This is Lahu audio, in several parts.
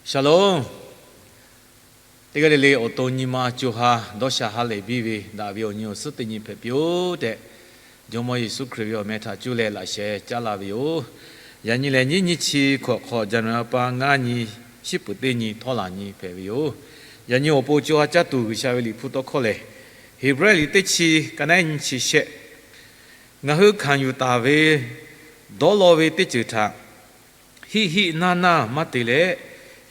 Shalom. Teˇ g'aˇ le le awˬ to nyi ma co ha dawˇ sha ha lehˬ biˇ ve daꞈ ve awˬ nyi awˬ suhˉ teˇ nyi hpehꞈ piˇ-oˆ tehꞈ, Jawˇmawˇ Yeˍsuˆ Hkriꞈ ve awˬ meh htaꞈ cuˇ leh laꞈ sheh caˉ laˇ ve yoˬ. Yaꞈ nyi lehˬ, nyiˇ nyiˇ chi hkawꞈ hk'awꞈ, January pa ngaˇ nyi, shiˉ peuˍ teˇ nyi, htawˇ laˬ nyi hpehꞈ ve yoˬ. Yaꞈ nyi awˬ pon co ha caˇ tuˬ G'uiˬsha ve Liꞈ hpu tawˇ hkawˇ lehˬ, Heˍbrehˇ liꞈ teˇ chi, ka naˉ nyiˇ chi shehˆ. Ngaˬ hui hkanˍ yuˬ taˍ ve dawˇ law ve teˇ ceuˬ htaꞈ hiˆ hiˆ naˇ naˇ maˇ te leh,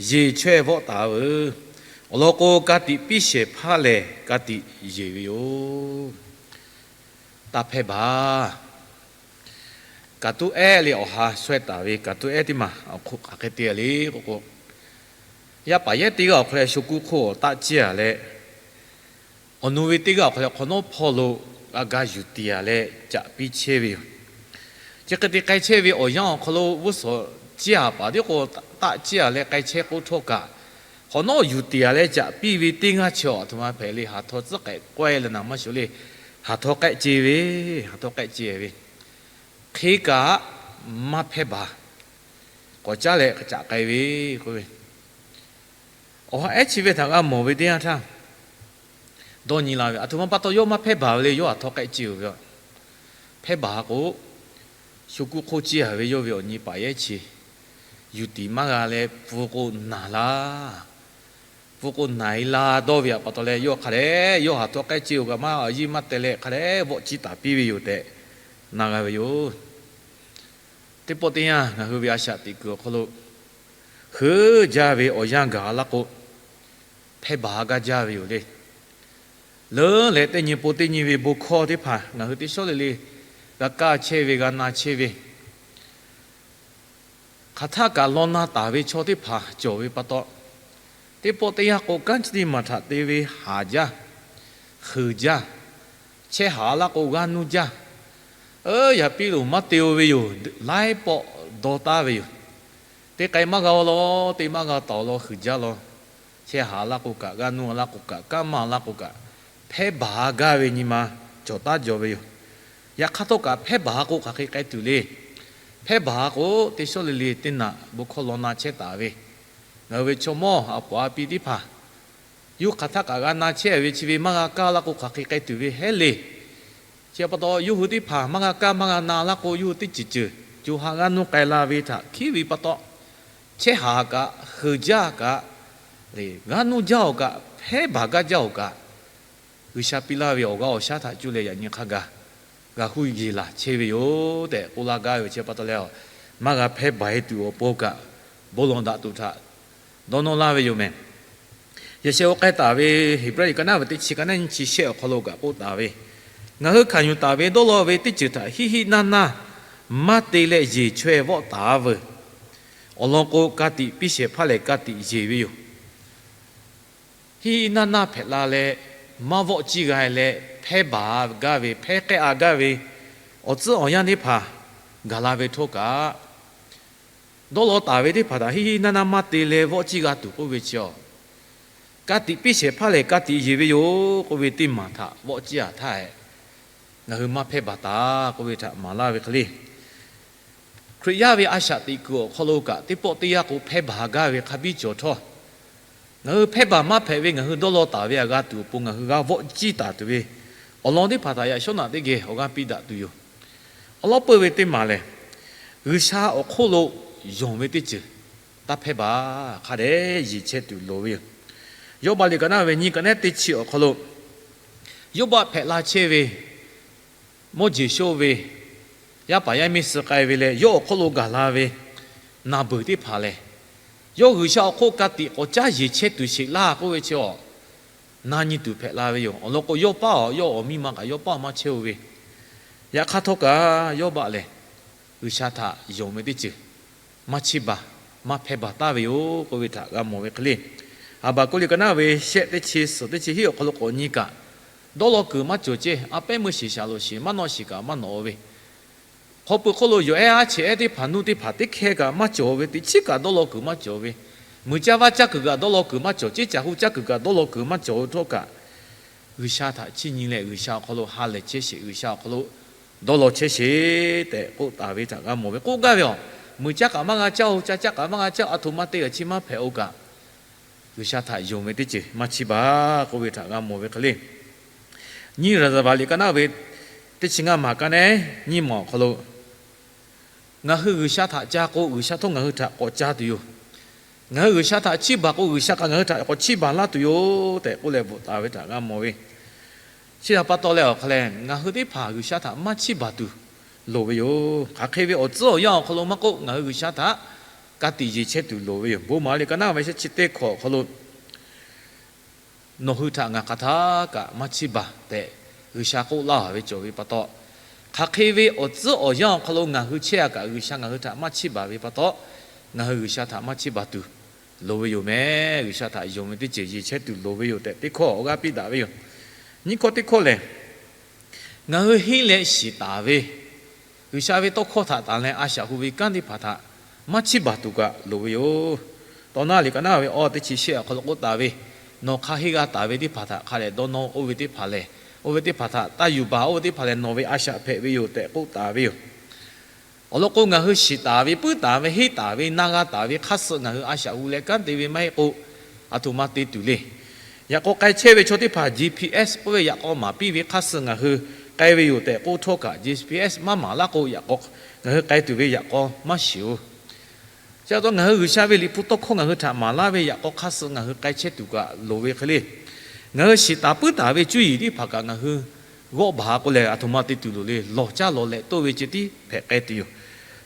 yeˬ chaweh vawˆ taˍ veuˬ. Awˬ lawn k'o, ka tiꞈ piˇ shehˍ hpaˇ lehˬ, ka tiꞈ yeˬ ve yoˬ. Taˇ hpehˇ baˬ. Kaꞈ tuˉ ehˉ leh awˬ ha shawehˇ taˍ ve kaꞈ tuˉ ehˉ teˇ maˬ awˬ hk'oˆ hk'aˬ hk'e te leh k'o k'o, yaˇ paˍ yehˉ teˇ g'aˇ awˬ hk'aw leh sho kuˇ hk'oˆ awˬ taˆ ciˇ-a leh, awˬ nu ve teˇ g'aˇ awˬ hk'aw leh hk'awꞈ nawˉ hpawˇ lo g'a ga yuˬ tiˍ-a leh caꞈ piˇ chehˇ ve yoˬ. Chi hk'e te k'ai chehˇ ve awˬ yanˇ awˬ hk'aw lo g'uˇ suhˍ ciˇ-a paˍ tiˉ k'o, taˆ ciˇ-a leh k'ai chehˇ k'oˆ htawˇ kaꞈ, hk'awꞈ nawˉ yuˬ tiˍ-a leh caꞈ piˇ ve teˇ g'aˇ chi awˬ htoꞈ ma hpehꞈ le, haˍ htaw tcuhˉ k'ehꞈ k'awehˇ leh naˍ maˇ shoˍ le, haˍ htaw k'ehˆ ce ve, haˍ htaw k'ehˆ ce ve, hk'e kaꞈ maˇ hpehˇ baˬ. K'awꞈ caˉ leh caꞈ k'ai ve k'oˆ ve, awˬ ha ehˉ chi ve htaꞈ g'a mawˬ ve teˇ yanˇ htaˇ, dawˇ nyi la ve, aˬ htoꞈ ma pa taw yawˇ maˇ hpehˇ baˬ ve le, yawˇ haˍ htaw k'ehˆ ce-oˬ ve. Hpehˇ baˬ k'o, sho kuˇ hk'oˆ ciˇ-a ve yawˇ ve awˬ nyi paˍ yehˉ chi yuˬ tiˍ maˇ g'a leh, pfuhˇ k'o naˬ laˇ, pfuhˇ k'o naˬ-e la dawˇ ve pa taw leh, yawˇ hk'a dehꞈ yawˇ haˍ htaw k'ehˆ ce-oˬ kaꞈ maˇ a yiˇ maˇ teh leh hk'a dehꞈ vawˆ ciˇ taˍ piˇ ve yoˬ tehꞈ na g'a ve yoˬ. Teˇ pawˆ teˇ yanˇ ngaˬ hui ve a shaꞈ teꞈ kuiˬ awˬ hk'aw lo heuˆ jaˇ ve awˬ yanˇ gaˬ laˇ k'o, hpehˇ baˬ gaˇ jaˇ ve yoˬ le. Leuˉ leh teˇ nyi po teˇ nyi ve bon hkawˇ teˇ hpaˍ ngaˬ hui teˇ shawˉ le le g'a kaˇ chehˇ ve, g'a na chehˇ ve, hk'aˬ htaˆ kaꞈ law na taˍ ve chaw teˇ hpaˍ cawˬ ve pa taw, teˇ pawˆ teˇ yanˇ k'o, kanˉ chi teˇ maˬ htaꞈ te ve haˍ jaˇ, heuˬ jaˇ, chehˇ haˍ laˇ k'o g'aˇ nuˇ jaˇ, yaꞈ piˇ loˬ maˇ te-o ve yoˬ. Laiˉ pawˆ dawˇ taˍ ve yoˬ. Teˇ k'ai maˇ g'a-o law, te maˇ g'a taˍ-o law, heuˬ jaˇ law, chehˇ haˍ laˇ k'o kaꞈ, g'aˇ nuˇ laˇ k'o kaꞈ, kanˉ maˇ laˇ k'o kaꞈ, hpehˇ baˬ gaˇ ve nyi ma cawˬ taˉ jaw ve yoˬ. Yaꞈ hk'aˇ htawˇ kaꞈ, hpehˇ baˬ k'o hk'aˬ hk'e k'ai tuˬ le. Hpehˇ baˬ k'o, teˇ shawˉ le le teˇ naꞈ bon hkawˇ law na chehˇ taˍ ve, ngaˬ hui ve chaw mawˇ a paˍ a pi teˇ hpaˍ yawˇ hk'aˬ htaˆ kaꞈ g'a na chehˇ ve chi ve maˇ g'a kaˇ laˇ k'o, hk'aˬ hk'e k'ai tuˬ ve hehˉ le. Chi pa taw, yawˇ hui teˇ hpaˍ maˇ g'a kaˇ maˇ g'a na laˇ k'o, yawˇ hui teˇ ceuˬ ceuˬ co ha g'aˇ nuˇ k'ai la ve htaꞈ hkiˉ ve pa taw, chehˇ haˍ kaꞈ, heuˬ jaˇ kaꞈ, g'aˇ nuˇ jaˇ-oˬ kaꞈ, hpehˇ baˬ gaˇ jaˇ-oˬ kaꞈ, G'uiˬsha piˇ laˇ ve awˬ g'aˇ awˬ shaˉ htaꞈ cuˇ leh yaꞈ nyi hk'a gaˬ g'a huˇ yeˬ laˬ chehˇ ve yoˬ tehꞈ k'oˆ laˇ gaˇ ve. Chi pa taw leh, maˇ g'a hpehˇ baˬ-e tuˬ awˬ pon kaꞈ, bon lawˬ daꞈ tuˬ htaꞈ dawˇ nawˇ laˇ ve yoˬ mehˬ. Yaꞈ sheh g'a k'ai taˍ ve Heˍbrehˇ liꞈ ka naˉ ve teˇ chi, ka naˉ nyiˇ chi shehˆ awˬ hk'aw lo kaꞈ k'oˆ taˍ ve, ngaˬ hui hkanˍ yuˬ taˍ ve dawˇ law ve teˇ ceuˬ htaꞈ hiˆ hiˆ naˇ naˇ maˇ te leh yeˬ chaweh vawˆ taˍ veuˬ. Awˬ lawn k'o, ka tiꞈ piˇ shehˍ hpaˇ lehˬ, ka tiꞈ yeˬ ve yoˬ. Hiˆ hiˆ naˇ naˇ hpehꞈ la leh, maˇ vawˆ ciˇ g'a leh, hpehˇ baˬ gaˇ ve, hpehˇ k'ehˆ-a gaˇ ve awˬ tcuhˉ awˬ yanˇ teˇ hpaˍ gaˬ la ve htawˇ kaꞈ, dawˇ law taˍ ve teˇ hpaˍ htaꞈ hiˆ hiˆ naˇ naˇ maˇ te leh vawˆ ciˇ g'a tuˬ k'oˆ ve chi-a, ka tiꞈ piˇ shehˍ hpaˇ lehˬ, ka tiꞈ yeˬ ve yoˬ k'oˆ ve teˇ maˬ htaꞈ vawˆ ciˇ-a htaˇ, ngaˬ hui maˇ hpehˇ baˬ taˍ k'oˆ ve htaꞈ maˍ laˇ ve hk'e le. Hkriꞈ yaˇ ve a shaꞈ teꞈ kuiˬ awˬ hk'aw lo kaꞈ, teˇ pawˆ teˇ yanˇ k'o, hpehˇ baˬ gaˇ ve hk'a biˇ cawˬ htawˇ, ngaˬ hui hpehˇ baˬ maˇ hpehꞈ ve, ngaˬ hui dawˇ law taˍ ve a g'a tuˬ awˬ pon ngaˬ hui g'a vawˆ ciˇ taˍ tuˬ ve awˬ lawn teˇ hpaˍ htaꞈ yaꞈ shawˉ naꞈ teˇ geh awˬ g'aˇ piˇ daꞈ tuˬ yoˬ. Awˬ lawn peuˇ ve teˇ maˬ lehˬ, G'uiˬsha awˬ hk'oˆ lo yonˍ ve teˇ ceuˬ taˇ hpehˇ baˬ. Hk'a dehꞈ yeˬ chehˇ tuˬ loˍ ve yoˬ. Yawˇbaˆ liꞈ ka naˉ ve nyiˇ, ka naˉ teˇ chi awˬ hk'aw lo, Yawˇbaˆ hpehꞈ la chehˇ ve, mawˇ jeˬ shoˆ ve, yaˇ paˍ yaˇ miˇ suh k'ai ve leh, yawˇ awˬ hk'oˆ lo gaˬ la ve naˬ beuˬ teˇ hpaˍ lehˬ, yawˇ G'uiˬsha awˬ hk'oˆ ka tiꞈ k'awꞈ caˉ yeˬ chehˇ tuˬ sheˍ laˇ k'oˆ ve chi-a, na nyi tuˬ hpehꞈ la ve yoˬ. Awˬ lawn k'o, yawˇ paˉ-a, yawˇ awˬ miˇ ma kaꞈ yawˇ paˉ maˇ chehˇ-o ve. Yaꞈ hk'aˇ htawˇ kaꞈ, Yawˇbaˆ lehˬ G'uiˬsha htaꞈ yonˍ ve teˇ ceuˬ maˇ chiˇ baˬ, maˇ hpehˇ baˬ taˍ ve yoˬ k'oˆ ve htaꞈ g'a mawˬ ve hk'e le. Haˍbaˍkuˆ liꞈ ka naˉ ve shehˆ teˇ chi suhˍ teˇ chi hiˆ awˬ hk'aw lo k'awꞈ nyi kaꞈ, dawˇ law kuiˬ maˇ cawˬ ceˇ. A pehˉ meuˇ shiˍ shaˍ loˍ shiˍ, maˇ nawˆ shiˍ kaꞈ maˇ nawꞈ ve, hk'aw pui hk'oˆ lo yawˬ ehˉ aˉ cheꞈ ehˉ teˇ hpaˍ nuˇ teˇ hpaˍ teˇ hkehˇ kaꞈ maˇ cawˬ ve, teˇ chiˉ kaꞈ dawˇ law kuiˬ maˇ cawˬ ve, muiˬ caˇ vaˇ caˇ kuiˬ kaꞈ dawˇ law kuiˬ maˇ cawˬ ceˇ, caˬ hu caˇ kuiˬ kaꞈ dawˇ law kuiˬ maˇ cawˬ ve htawˇ kaꞈ, G'uiˬsha htaꞈ chiˇ nyi leh G'uiˬsha awˬ hk'aw lo ha lehˬ chehˇ sheˍ, G'uiˬsha awˬ hk'aw lo dawˇ law chehˇ sheˍ tehꞈ k'oˆ taˍ ve htaꞈ g'a mawˬ ve k'oˆ gaˇ ve yoˬ. muiˬ caˇ kaꞈ maˇ g'a caˇ-oˬ, ca caˇ kaꞈ maˇ g'a caˇ, aˬ htoꞈ ma te kaꞈ chi maˇ hpehꞈ-oˬ kaꞈ, G'uiˬsha htaꞈ yonˍ ve teˇ ceuˬ maˇ chiˇ baˬ k'oˆ ve htaꞈ g'a mawˬ ve hk'e le. Nyiˇ Raˍzaˍvaˍ liꞈ ka naˉ ve teˇ chi ngaˇ maˬ ka nehˉ nyiˇ maˬ awˬ hk'aw lo, ngaˬ hui G'uiˬsha htaꞈ ca k'o, G'uiˬsha htawˇ ngaˬ hui htaꞈ k'awꞈ ca tuˬ yoˬ. Ngaˬ hui G'uiˬsha htaꞈ chiˇ baˬ k'o, G'uiˬsha kaꞈ ngaˬ hui htaꞈ k'awꞈ chiˇ baˬ laˇ tuˬ yoˬ tehꞈ k'oˆ leh bvuhꞈ taˍ ve htaꞈ g'a mawˬ ve. Chi htaꞈ pa taw leh awˬ hk'a lehˬ, ngaˬ hui teˇ hpaˍ G'uiˬsha htaꞈ maˇ chiˇ baˬ tuˬ loˍ ve yoˬ. Hk'aˬ hk'e ve awˬ tcuhˉ awˬ yanˇ awˬ hk'aw lo maˇ k'oˆ, ngaˬ hui G'uiˬsha htaꞈ ka tiꞈ yeˬ chehˇ tuˬ loˍ ve yoˬ. Bon maˍ liꞈ ka naˉ ve shehˆ chi teˇ hkawꞈ awˬ hk'aw lo, nawˬ hui htaꞈ ngaˬ hk'aˬ htaˇ kaꞈ maˇ chiˇ baˬ tehꞈ G'uiˬsha k'oˆ laˇ ve cawˬ ve pa taw, hk'aˬ hk'e ve awˬ tcuhˉ awˬ yanˇ awˬ hk'aw lo ngaˬ hui chehˇ-a kaꞈ G'uiˬsha ngaˬ hui htaꞈ maˇ chiˇ baˬ ve pa taw, ngaˬ hui G'uiˬsha htaꞈ maˇ chiˇ baˬ tuˬ loˍ ve yoˬ meh. G'uiˬsha htaꞈ yonˍ ve teˇ ceuˬ yeˬ chehˇ tuˬ loˍ ve yoˬ tehꞈ teˇ hkawˇ awˬ g'aˇ piˇ daꞈ ve yoˬ. Nyiˇ hkawˇ teˇ hkawˇ lehˬ, ngaˬ hui henˇ leh shiˍ taˍ ve, G'uiˬsha ve tawˇ hkawˇ htaꞈ tanˬ leh a shaꞈ hu ve kanˉ teˇ hpaˍ htaꞈ maˇ chiˇ baˬ tuˬ kaꞈ loˍ ve yoˬ. Tawˇ naˆ liꞈ ka naˉ ve awˇ teˇ chi shehˆ awˬ hk'aw lo k'oˆ taˍ ve, nawˬ hk'a henˇ g'a taˍ ve teˇ hpaˍ htaꞈ hk'a dehꞈ dawˇ nawˇ-oˬ ve teˇ hpaˍ lehˬ, oˇ ve teˇ hpaˍ htaꞈ taˇ yuˬ baˬ, oˇ ve teˇ hpaˍ lehˬ nawˬ ve a shaꞈ hpehꞈ ve yoˬ tehꞈ k'oˆ taˍ ve yoˬ. Awˬ lawn k'o, ngaˬ hui shiˍ taˍ ve, puiˉ taˍ ve, henˇ taˍ ve, na g'a taˍ ve hk'aˇ suh ngaˬ hui a shaꞈ hu leh kanˉ te ve maˇ heˆ k'o, aˬ htoꞈ ma te tuˬ le. Yaꞈ k'aw k'ai chehˇ ve chaw teˇ hpaˍ G P S k'oˆ ve yaꞈ k'aw maˍ piˇ ve hk'aˇ suh ngaˬ hui k'ai ve yoˬ tehꞈ k'oˆ htawˇ kaꞈ, G P S maˇ maˍ laˇ k'o, yaꞈ k'aw ngaˬ hui k'ai tuˬ ve yaꞈ k'aw maˇ shiˍ-oˬ. Chi pa taw ngaˬ hui G'uiˬsha ve Liꞈ hpu tawˇ hkawˇ ngaˬ hui htaꞈ maˍ laˇ ve yaꞈ k'aw hk'aˇ suh ngaˬ hui k'ai chehˇ tuˬ kaꞈ loˍ ve hk'e le. Ngaˬ hui shiˍ taˍ puiˉ taˍ ve cuˇ yiˍ teˇ hpaˍ kaꞈ ngaˬ hui g'awˆ baˬ k'o lehˬ, aˬ htoꞈ ma te tuˬ loˍ le. Lawˬ caˇ lawˬ leh toˇ ve ceh tiˉ hpehꞈ k'ai tuˬ yoˬ.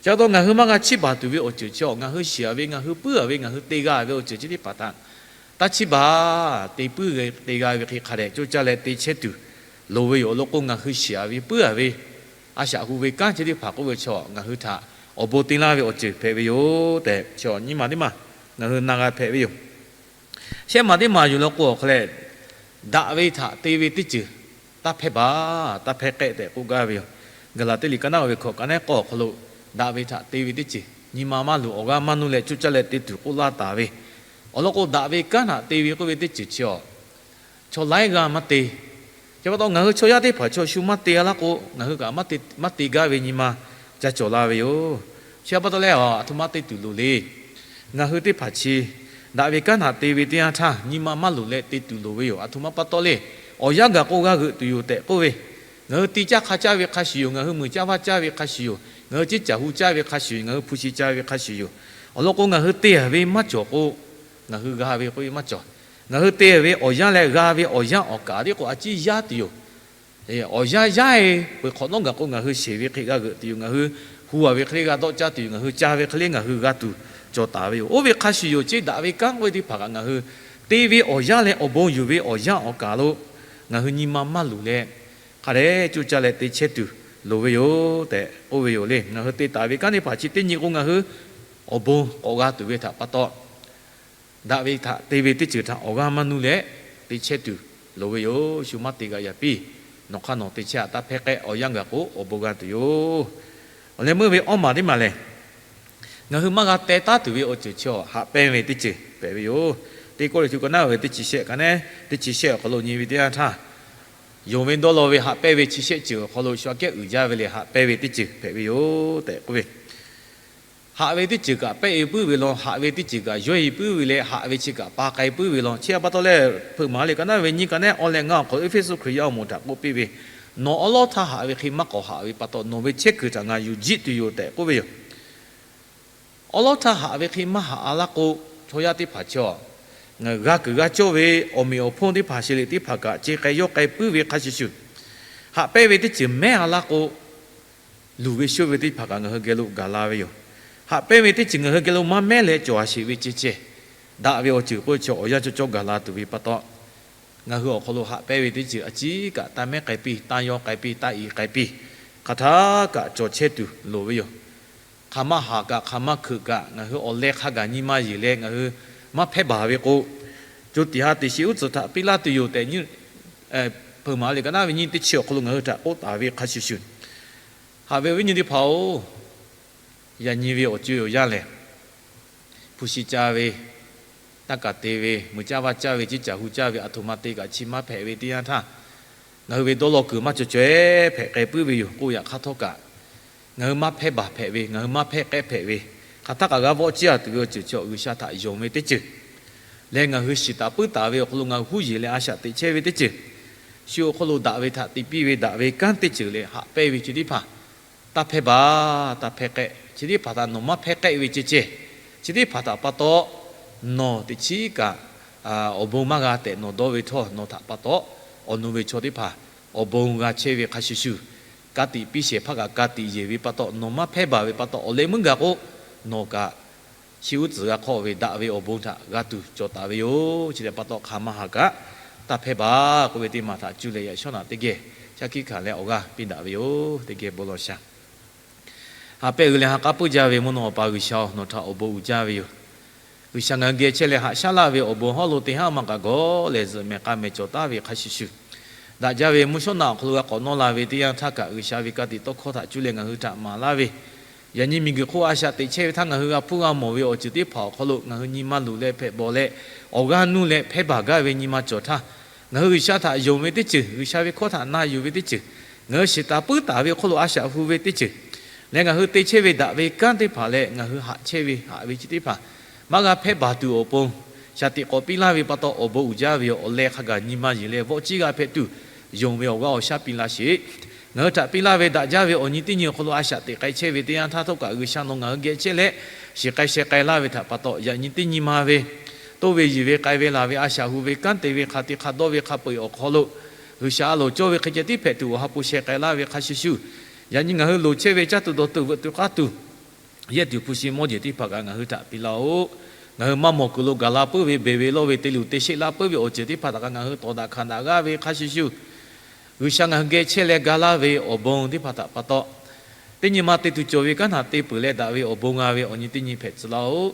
Chi pa taw ngaˬ hui maˇ g'a chiˇ baˬ tuˬ ve awˬ ceuˬ chi awˬ, ngaˬ hui shiˍ-a ve, ngaˬ hui puiˉ-a ve, ngaˬ hui te g'a ve awˬ ceuˬ chi teˇ hpaˍ htaꞈ taˇ chiˇ baˬ, te puiˉ ve te g'a ve hk'e hk'a dehꞈ coˇ caˇ leh te chehˇ tuˬ loˍ ve yoˬ. Awˬ lawn k'o, ngaˬ hui shiˍ-a ve, puiˉ-a ve, a shaꞈ hu ve kanˉ chi teˇ hpaˍ k'oˆ ve chi ngaˬ hui htaꞈ awˬ bon te laˇ ve awˬ ceuˬ hpehꞈ ve yoˬ tehꞈ, chi nyiˇ maˬ teˇ maˬ ngaˬ hui na g'a hpehꞈ ve yoˬ. Shehˆ maˬ teˇ maˬ yuˬ law k'o awˬ hk'a lehˬ, daꞈ ve htaꞈ te ve teˇ ceuˬ taˇ hpehˇ baˬ, taˇ hpehˇ k'ehˆ tehꞈ k'oˆ gaˇ ve yoˬ. Gaˍlaˍtiˆ liꞈ ka naˉ ve hkawꞈ ka nehˉ k'awˇ awˬ hk'aw lo, daꞈ ve htaꞈ te ve teˇ ceuˬ nyi ma maˇ luˬ, awˬ g'aˇ maˇ nuˇ leh coˇ caˇ leh te tuˬ k'oˆ laˇ taˍ ve. Awˬ lawn k'o, daꞈ ve kanˉ htaꞈ te ve k'oˆ ve teˇ ceuˬ chi awˬ, chaw laiˉ g'aˇ maˇ te. Chi pa taw ngaˬ hui chaw yaˇ teˇ hpaˍ chaw shu maˇ te-a laˇ k'o, ngaˬ hui kaꞈ maˇ te g'a ve nyi ma ca cawˬ la ve yoˬ. Chi htaꞈ pa taw leh, aˬ htoꞈ ma te tuˬ loˍ le. Ngaˬ hui teˇ hpaˍ chi daꞈ ve kanˉ htaꞈ te ve teˇ yanˇ htaˇ, nyi ma maˇ luˬ leh te tuˬ loˍ ve yoˬ. Aˬ htoꞈ ma pa taw le, awˬ yanˇ gaˬ k'o g'a g'euꞈ tuˬ yoˬ tehꞈ k'oˆ ve, ngaˬ hui ti caˇ hk'a caˇ ve hk'a shuˍ yoˬ. Ngaˬ hui muiˬ caˇ vaˇ caˇ ve hk'a shuˍ yoˬ. Ngaˬ hui ceˇ caˬ hu caˇ ve hk'a shuˍ yoˬ. Ngaˬ hui hpu shi ca ve hk'a shuˍ yoˬ. Awˬ lawn k'o, ngaˬ hui te-a ve maˇ cawˬ k'o, ngaˬ hui g'a ve k'oˆ ve maˇ cawˬ. Ngaˬ hui te-a ve awˬ yanˇ leh g'a ve awˬ yanˇ awˬ kaˍ tiˉ k'o a ciˉ yaˇ tuˬ yoˬ. Awˬ yanˇ yaˇ-e peuˬ hk'awꞈ nawˉ gaˬ k'o, ngaˬ hui sheˍ ve hk'e g'a g'euꞈ tuˬ yoˬ. Ngaˬ hui hu-a ve hk'e le g'a dawˆ caˇ tuˬ yoˬ. Ngaˬ hui ca ve hk'e le ngaˬ hui g'a tuˬ cawˬ taˍ ve yoˬ. Oˇ ve hk'a shuˍ yoˬ, ceˇ daꞈ ve kanˉ k'oˆ ve teˇ hpaˍ kaꞈ ngaˬ hui te ve awˬ yanˇ leh awˬ bon yuˬ ve awˬ yanˇ awˬ kaˍ lo ngaˬ hui nyi ma maˇ luˬ leh, hk'a dehꞈ coˇ caˇ leh te chehˇ tuˬ loˍ ve yoˬ tehꞈ k'oˆ ve yoˬ le. Ngaˬ hui te taˍ ve kanˉ teˇ hpaˍ chi teˇ nyi k'o, ngaˬ hui awˬ bon k'awꞈ g'a tuˬ ve htaꞈ pa taw, daꞈ ve htaꞈ te ve teˇ ceuˬ htaꞈ awˬ g'aˇ maˇ nuˇ leh te chehˇ tuˬ loˍ ve yoˬ. Shu maˇ te g'a yaꞈ piˇ. Nawˬ hk'aˇ nawˬ te chehˇ-a, taˇ hpehˇ k'ehˆ, awˬ yanˇ gaˬ k'o awˬ bon g'a tuˬ yoˬ. Awˬ leh meuˇ ve awˇ maˬ teˇ maˬ lehˬ, ngaˬ hui maˇ g'a teh taˉ tuˬ ve awˬ ceuˬ chi awˬ haꞈ pehnˇ ve teˇ ceuˬ hpehꞈ ve yoˬ. Teˇ Kawˇrenˍhtuˆ ka naˉ ve teˇ chi shehˆ ka nehˉ teˇ chi shehˆ awˬ hk'aw lo nyi ve teˇ yanˇ htaˇ, yonˍ ve dawˇ law ve haꞈ pehnˇ ve chi shehˆ ceuˬ awˬ hk'aw lo shu aꞈ kehˉ uiˍ jaˇ ve lehˬ, haꞈ pehnˇ ve teˇ ceuˬ hpehꞈ ve yoˬ tehꞈ k'oˆ ve. Haꞈ ve teˇ ceuˬ kaꞈ pehˆ-e puiˉ ve law, haꞈ ve teˇ ceuˬ kaꞈ yawehˇ-e puiˉ ve leh, haꞈ ve chi kaꞈ pa k'ai puiˉ ve law. Chi htaꞈ pa taw leh, Hpeuꞈ maˍ liꞈ ka naˉ ve nyiˇ ka nehˉ awˇ leh ngaˇ awˬ hk'aw lo Eˇfeˇsuꞈ Hkriꞈ yaˇ awˬ moˍ htaꞈ k'oˆ piˇ ve, nawˬ awˉ lawˉ htaˇ haꞈ ve hk'e maˇ k'awꞈ haꞈ ve pa taw, nawˬ ve chehˇ kuiˬ htaꞈ ngaˬ yuˬ jiˆ tuˬ yoˬ tehꞈ k'oˆ ve yoˬ. Awˉ lawˉ htaˇ haꞈ ve hk'e maˇ haꞈ-a laˇ k'o, chaw yaˇ teˇ hpaˍ chi awˬ, g'a kuiˬ g'a cawˇ ve awˬ meꞈ awˬ hponˇ teˇ hpaˍ sheˍ liꞈ teˇ hpaˍ kaꞈ ce k'ai yawˇ k'ai puiˉ ve hk'a shuˍ shuˍ, haꞈ pehnˇ ve teˇ ceuˬ mehˉ-a laˇ k'o, luˬ ve shoˆ ve teˇ hpaˍ kaꞈ ngaˬ hui geh lo gaˬ la ve yoˬ. Haꞈ pehnˇ ve teˇ ceuˬ ngaˬ hui geh lo maˇ mehˉ leh cawˬ a sheˍ ve ceh ceh, daꞈ ve awˬ ceuˬ k'oˆ ve chi awˬ yanˇ cawˇ cawˇ gaˬ la tuˬ ve pa taw, ngaˬ hui awˬ hk'aw lo haꞈ pehnˇ ve teˇ ceuˬ a ciˉ kaꞈ taˇ mehˉ k'ai piˇ, taˇ yawˇ k'ai piˇ, taˇ i k'ai piˇ, hk'aˬ htaˇ kaꞈ cawˬ chehˇ tuˬ loˍ ve yoˬ. Hk'aˬ ma haˍ kaꞈ hk'aˬ ma hkeuꞈ kaꞈ ngaˬ hui awˬ leh hk'a gaˬ nyi ma yeˬ leh ngaˬ hui maˇ hpehˇ baˬ ve k'o, co tiꞈ ha tiꞈ shiˍ uˉ tcuhˍ htaꞈ piˇ laˇ tuˬ yoˬ tehꞈ, Hpeuꞈ maˍ liꞈ ka naˉ ve nyiˇ teˇ chi awˬ hk'aw lo ngaˬ hui htaꞈ k'oˆ taˍ ve hk'a shuˍ shuˍ, haꞈ ve awˬ viˉ nyi teˇ hpaˍ-oˬ, yaꞈ nyi ve awˬ co awˬ yanˇ lehˬ, hpu shi ca ve, taˇ kaˬ te ve, muiˬ caˇ vaˇ caˇ ve, ceˇ caˬ hu caˇ ve, aˬ htoꞈ ma te kaꞈ chi maˇ hpehꞈ ve teˇ yanˇ htaˇ, ngaˬ hui ve dawˇ law kuiˬ maˇ cawˬ caweh hpehꞈ k'ai puiˉ ve yoˬ. K'oˆ yaꞈ hk'aˇ htawˇ kaꞈ, ngaˬ hui maˇ hpehˇ baˬ hpehꞈ ve, ngaˬ hui maˇ hpehˇ k'ehˉ hpehꞈ ve, hk'aˬ htaˇ kaꞈ g'a vawˆ ciˇ a tuˬ ve awˬ ceuˬ chi G'uiˬsha htaꞈ yonˍ ve teˇ ceuˬ leh, ngaˬ hui shiˍ taˍ puiˉ taˍ ve awˬ hk'aw lo ngaˬ hui huˉ yeˬ leh a shaꞈ teꞈ chehˇ ve teˇ ceuˬ, shu awˬ hk'aw lo daꞈ ve htaꞈ te piˇ ve daꞈ ve kanˉ teˇ ceuˬ leh haꞈ pehnˇ ve chi teˇ hpaˍ, taˇ hpehˇ baˬ, taˇ hpehˇ k'ehˆ. Chi teˇ hpaˍ htaꞈ nawˬ maˇ hpehˇ k'ehˆ ve ceh ceh, chi teˇ hpaˍ htaꞈ pa taw nawˬ teꞈ chiˉ kaꞈ awˬ bon maˇ g'a tehꞈ nawˬ dawˇ ve htawˇ, nawˬ htaꞈ pa taw awˬ nu ve chaw teˇ hpaˍ awˬ bon g'a chehˇ ve hk'a shuˍ shuˍ, ka tiꞈ piˇ shehˍ hpaˇ kaꞈ ka tiꞈ yeˬ ve pa taw, nawˬ maˇ hpehˇ baˬ ve pa taw, awˬ leh meuˇ gaˬ k'o, nawˬ kaꞈ chi uˉ tcuhˍ g'a hk'awˆ ve daꞈ ve awˬ bon htaꞈ g'a tuˬ cawˬ taˍ ve yoˬ. Chi htaꞈ pa taw hk'aˬ ma haˍ kaꞈ taˇ hpehˇ baˬ k'oˆ ve teˇ maˬ htaꞈ cuˇ leh yaꞈ shawˉ naꞈ teˇ geh shaˉ hkiˆ hkanˍ leh awˬ g'aˇ piˇ daꞈ ve yoˬ. Teˇ geh bon lawˬ shaˍ. Haꞈ pehˇ uiˍ leh ha k'aˉ puiˉ jaˇ ve mvuhˇ naw Awˬ pa G'uiˬsha-oˬ, nawˬ htaꞈ awˬ bon uiˍ jaˇ ve yoˬ. G'uiˬsha ngaˬ hui geh chehˇ leh haꞈ shaˉ laˇ ve awˬ bon hawˉ lo teˇ haˉ maˇ kaꞈ gawˬ leh zuhꞈ mehˍ k'a mehˍ cawˬ taˍ ve hk'a shuˍ shuˍ, daꞈ jaˇ ve mvuhˇ shawˉ naꞈ awˬ hk'aw lo g'a k'awꞈ nawˇ la ve teˇ yanˇ htaˇ kaꞈ, G'uiˬsha ve ka tiꞈ tawˇ hkawˇ htaꞈ cuˇ leh ngaˬ hui htaꞈ maˍ laˇ ve, yaꞈ nyi miˬguiˬ hk'oˆ a shaꞈ teꞈ chehˇ ve htaˇ ngaˬ hui g'a hpuˇ g'a mawˬ ve awˬ ceuˬ teˇ hpaˍ awˬ hk'aw lo ngaˬ hui nyi ma luˬ leh hpehꞈ bawˬ leh, awˬ g'aˇ nuˇ leh hpehˇ baˬ gaˇ ve nyi ma cawˬ htaˇ, ngaˬ hui G'uiˬsha htaꞈ yonˍ ve teˇ ceuˬ, G'uiˬsha ve hkawˇ htaꞈ na yuˬ ve teˇ ceuˬ, ngaˬ hui shiˍ taˍ puiˉ taˍ ve awˬ hk'aw lo a shaꞈ hu ve teˇ ceuˬ leh, ngaˬ hui te chehˇ ve daꞈ ve kanˉ teˇ hpaˍ leh ngaˬ hui haꞈ chehˇ ve haꞈ ve chi teˇ hpaˍ maˇ g'a hpehˇ baˬ tuˬ awˬ pon shaˍ tiꞈ k'awꞈ piˇ laˇ ve pa taw, awˬ bon uiˍ jaˇ ve yoˬ. Awˬ leh hk'a gaˬ nyi ma yeˬ leh vawˆ ciˇ g'a hpehꞈ tuˬ, yonˍ ve awˬ g'aˇ awˬ shaˉ piˇ laˇ sheˍ. Ngaˬ hui htaꞈ piˇ laˇ ve daꞈ jaˇ ve awˬ nyi teˇ nyi awˬ hk'aw lo a shaꞈ teꞈ k'ai chehˇ ve teˇ yanˇ htaˇ htawˇ kaꞈ, G'uiˬsha nawˬ ngaˬ hui geh chehˇ leh, shiˍ k'ai sheh k'ai laˇ ve htaꞈ pa taw, yaꞈ nyi teˇ nyi ma ve toˇ ve yiˬ ve k'ai ve laˬ ve a shaꞈ hu ve kanˉ te ve hk'a te hk'a dawˇ ve hk'a peu-eˬ awˬ hk'aw lo, G'uiˬsha a loˍ cawˇ ve hk'e ceh tiˉ hpehꞈ tuˬ awˬ ha hpu sheh k'ai laˇ ve hk'a shuˍ shuˍ, yaꞈ nyi ngaˬ hui loˍ chehˇ ve caˇ tuˬ dawˬ tuˬ veuꞈ tuˬ k'aˇ tuˬ, yehˇ tuˬ hpu shi mawˇ jeˬ teˇ hpaˍ kaꞈ ngaˬ hui htaꞈ piˇ laˇ-oˆ. Ngaˬ hui maˇ mawˬ kuiˬ lo gaˬ la puiˉ ve, beˬ ve lawˇ ve te luˬ te sheˆ laˇ puiˉ ve awˬ ceuˬ teˇ hpaˍ htaꞈ kaꞈ ngaˬ hui tawˍ daꞈ hkanˍ daꞈ g'aˇ ve hk'a shuˍ shuˍ, G'uiˬsha ngaˬ hui geh chehˇ leh ga laˇ ve awˬ bon teˇ hpaˍ htaꞈ pa taw, teˇ nyi ma te tuˬ cawˬ ve kanˉ htaꞈ te peuˬ leh daꞈ ve awˬ bon g'a ve awˬ nyi teˇ nyi hpehꞈ tcuh laˇ-oˆ.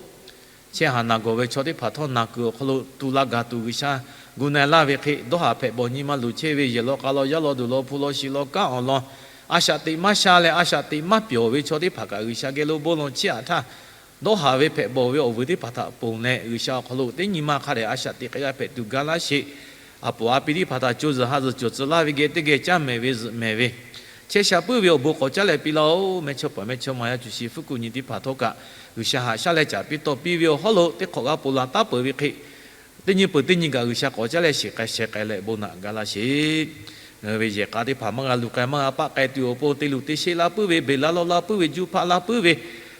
Chehˇ haˍ naˬ gawˬ ve chaw teˇ hpaˍ htawˇ naˬ kuiˬ awˬ hk'aw lo tu la gaˬ tuˬ G'uiˬsha gu na-e laˇ ve hk'e, dawˇ haˍ hpehꞈ bawˬ nyi ma luˬ chehˇ ve yehˬ law k'a law yaˇ law duˬ law hpu law shi law kanˉ awˬ lawn a shaꞈ teꞈ maˇ sha leh a shaꞈ teꞈ maˇ pyawˬ ve chaw teˇ hpaˍ kaꞈ G'uiˬsha geh lo bon lawˬ chiˇ aꞈ htaˇ, dawˇ haˍ ve hpehꞈ bawˬ ve awˬ vuiˬ teˇ hpaˍ htaꞈ ponˬ leh, G'uiˬsha awˬ hk'aw lo teˇ nyi ma hk'a dehꞈ a shaꞈ teꞈ k'ai g'a hpehꞈ tuˬ ga laˇ sheˍ. A poˍ a pi teˇ hpaˍ htaꞈ co zuhˬ ha zuhˬ cawˬ tcuh laˇ ve geh teˇ geh caˇ mehˍ ve zuhꞈ mehˍ ve, chehˇ sha puiˉ ve awˬ bon k'awꞈ caˉ leh piˇ laˇ-oˆ. Mehˇchawˇ paˍ mehˇchawˇma yaˇ cuˬ shi fuˉ kuˬ nyi teˇ hpaˍ htawˇ kaꞈ, G'uiˬsha haꞈ shaˉ leh caˍ piˇ tawˇ piˇ ve awˬ hawˉ lo teˇ hk'awꞈ g'a ponˬ laˬ taˉ peuˬ ve hk'e, teˇ nyi peuˬ teˇ nyi kaꞈ G'uiˬsha k'awꞈ caˉ leh shiˍ k'ai sheh k'ai leh bon naꞈ ga laˇ sheˍ. Ngaˬ hui ve yehˬ k'a teˇ hpaˍ maˇ g'a luˬ k'ai maˇ g'a paˆ k'ai tuˬ awˬ pon te luˬ te sheˆ laˇ puiˉ ve, beˬ laˇ lawˇ laˇ puiˉ ve, juˇ hpaˆ laˇ puiˉ ve,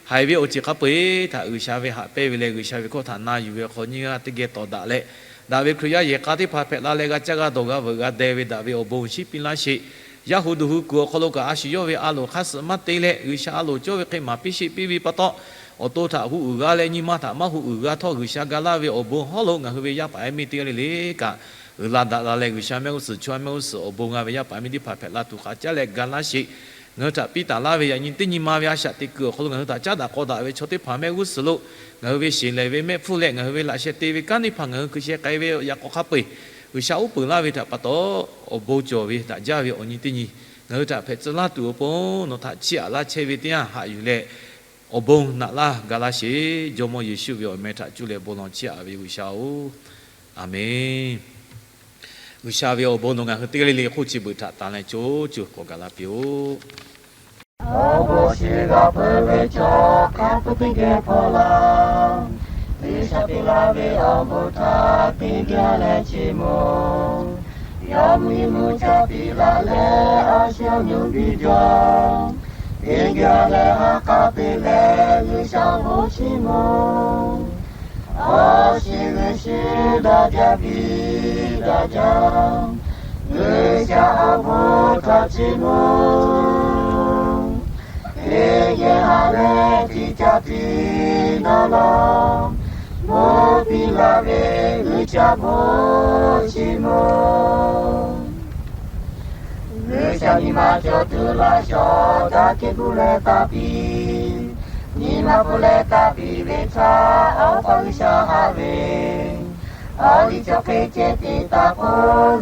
haiˬ ve awˬ ceuˬ hk'a peu-eˬ htaꞈ G'uiˬsha ve haꞈ pehnˇ ve leh G'uiˬsha ve hkawˇ htaꞈ na yuˬ ve awˬ hk'aw nyiˇ g'aˇ teˇ geh tawˍ daꞈ leh, daꞈ ve Hkriꞈ yaˇ yehˬ k'a teˇ hpaˍ hpehꞈ la leh g'a caˇ g'a dawˬ g'a veuꞈ g'a deh ve daꞈ ve awˬ bon shinˉ piˇ laˇ sheˍ. Yaˇ hu duˬ hu kuiˬ awˬ hk'aw lo kaꞈ a shu yawˇ ve a loˍ hk'aˇ suh maˇ te leh, G'uiˬsha a loˍ cawˇ ve hk'e maˍ piˇ sheˆ piˇ ve pa taw, awˬ to htaꞈ hu uiˍ g'a leh nyi ma htaꞈ maˇ hu uiˍ g'a htawˇ, G'uiˬsha ga laˇ ve awˬ bon hawˉ lo ngaˬ hui ve yaˇ paˍ yaˇ miˇ teˇ g'aˇ le le kaꞈ uiˍ la daꞈ la leh, G'uiˬsha mehˆ g'uˇ suhˍ chaw mehˆ g'uˇ suhˍ awˬ bon g'a ve yaˇ paˍ yaˇ miˇ teˇ hpaˍ hpehꞈ la tuˬ k'awꞈ caˉ leh ga laˇ sheˍ. Ngaˬ hui htaꞈ piˇ taˍ laˇ ve yaꞈ nyi teˇ nyi ma ve a shaꞈ teꞈ kuiˬ awˬ hk'aw lo ngaˬ hui htaꞈ caˉ daꞈ k'aw daꞈ ve chaw teˇ hpaˍ mehˆ g'uˇ suhˍ lo ngaˬ hui ve sheˍ lehˬ ve mehˆ hpfuhˇ leh ngaˬ hui ve laꞈ sheh te ve kanˉ teˇ hpaˍ ngaˬ hui hkui sheh k'ai ve yaꞈ k'aw hk'a peu-eˬ G'uiˬsha uˉ peunˍ laˇ ve htaꞈ pa taw, awˬ bon cawˬ ve daꞈ jaˇ ve awˬ nyi teˇ nyi ngaˬ hui htaꞈ hpehꞈ tcuh laˇ tuˬ awˬ pon nawˬ htaꞈ chiˇ aꞈ laˇ chehˇ ve teˇ yanˇ haꞈ yuˬ leh, awˬ bon naꞈ laˇ ga laˇ sheˍ. Jawˇmawˇ Yeˍsuˆ ve awˬ meh htaꞈ cuˇ leh bon lawˬ chiˇ aꞈ ve G'uiˬsha-oˬ, Aˍmenˍ. G'uiˬsha ve awˬ bon nawˬ ngaˬ hui teˇ g'aˇ le le hk'oˆ chi beuꞈ htaꞈ tanˍ leh co co k'awꞈ gaˬ la piˇ-oˆ. Awˬ bon shiˍ g'a peuˬ ve chaw hk'a peu-eˬ teˇ geh hpaw laˇ. G'uiˬsha piˇ laˇ ve awˬ bon htaꞈ teˇ geh leh chiˇ mvuh. Yawˇ mvuhˇ miˬ mvuhˇ caˇ piˇ laˇ leh, a shu awˬ nu biˇ jaw. Teˇ geh leh ha k'a te leh, G'uiˬsha awˬ bon chiˇ mvuh. Awˬ shiˍ g'uiˬ shu daꞈ jaˇ piˇ daꞈ jaˇ. G'uiˬsha awˬ bon htaꞈ chiˇ mvuh. Teˇ geh ha leh tiꞈ caˇ tiꞈ dawˇ law. Mvuhˇ piˇ laˇ ve G'uiˬsha bon chiˇ mvuh. G'uiˬsha nyi ma cawˬ tuˬ laˇ shawˍ daꞈ kehˉ hpu leh taˇ piˇ. Nyi ma hpu leh taˇ piˇ ve htaꞈ Awˬ pa G'uiˬsha haꞈ ve, awˬ liˇ cawˬ hk'e ceh tiꞈ taˍ k'o,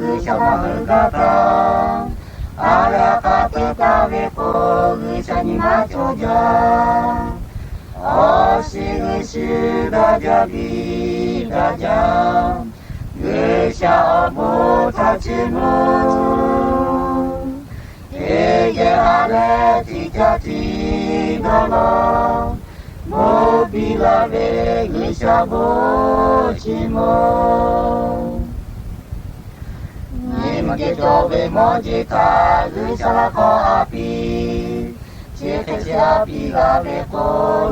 G'uiˬsha maˇ heuˬ gaˇ htaˇ, a leh a k'a te taˍ ve k'o, G'uiˬsha nyi ma cawˬ jaˇ. Awˬ shiˍ g'uiˬ shu daꞈ jaˇ piˇ daꞈ jaˇ. G'uiˬsha awˬ bon htaꞈ chiˇ mvuh. Teˇ geh ha leh tiꞈ caˇ tiꞈ dawˇ law. Mvuhˇ ve G'uiˬsha bon chi mawˬ. Nyi ma geh cawˬ ve mawˇ jeˬ htaꞈ G'uiˬsha laˇ hk'aw a piˇ. Chi hk'e chi a piˇ g'a ve k'o,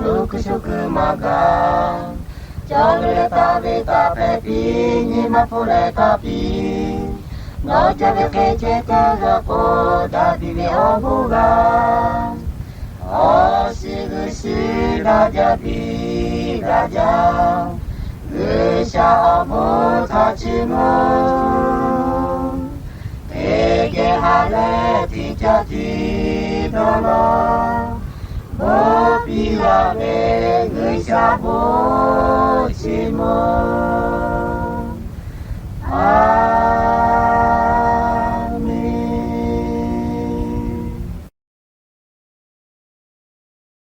luˬ kuiˬ shuˍ kuiˬ maˇ gaˬ. Cawˬ ve leh taˍ ve taˇ hpehꞈ piˇ, nyi ma hpu leh taˇ piˇ. Nawˬ cawˬ ve hk'e chehˇ taˍ g'a k'o, daꞈ piˇ ve awˬ bon g'a. Awˬ shiˍ g'uiˬ shiˍ daꞈ jaˇ piˇ daꞈ jaˇ. G'uiˬsha awˬ bon htaꞈ chiˇ mvuh. Teˇ geh ha leh tiꞈ caˇ tiꞈ dawˇ law. Bon piˇ laˇ ve G'uiˬsha bon